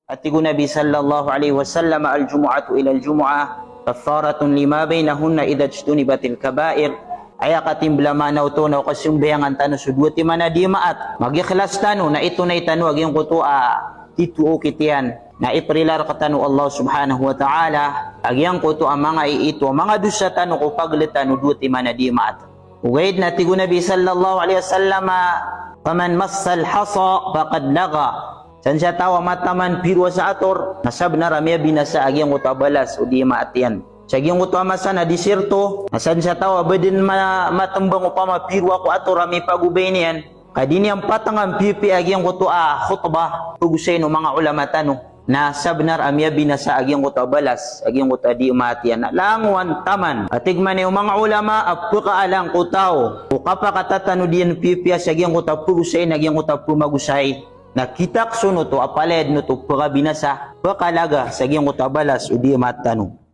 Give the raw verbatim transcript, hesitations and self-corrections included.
A tig o Nabi sallallahu alaihi wasallam, "Al-jumu'atu ila al-jumu'ah kaffaratun lima bainahunna idha ijtunibatil kaba'ir." Aya katimbl a maana oto na o kasambayangan tano so dowa timan a Dimaat, magikhlas tano na itonay tano a giyangkoto a titho o kitiyan, na iprila rktano o Allah subhanahu wa ta'ala a giyangkoto a manga iito a manga dosa tano ko pagl tano dowa timan a Dimaat. Ogaid na tig o Nabi sallallahu alaihi wasallam, "Faman massal hasa faqad lagha." San sa taw a mataman piroa sa ator, na sabnar a miyabinasa a giyangkoto a balas o Dimaat iyan. Sa giyangkoto a masa na disirto, na san sa taw a ba dn ma-, matmbang opama piroa ko ator a mipagobay niyan, ka di niyan patngan pipiya a giyangkoto a khutbah, pagosay o manga ulama tano, na sabnar a miyabinasa a giyangkoto a balas a giyangkoto a Dimaat iyan. Na langowan taman a tig man o manga ulama a pkaalang ko taw o kapakatatano diyan pipiya sa giyangkoto a pagosay na giyangkoto a pmagosay, na kitakson oto a palaya dn oto pkabinasa, pkalaga sa giyangkoto a balas o Dimaat tano.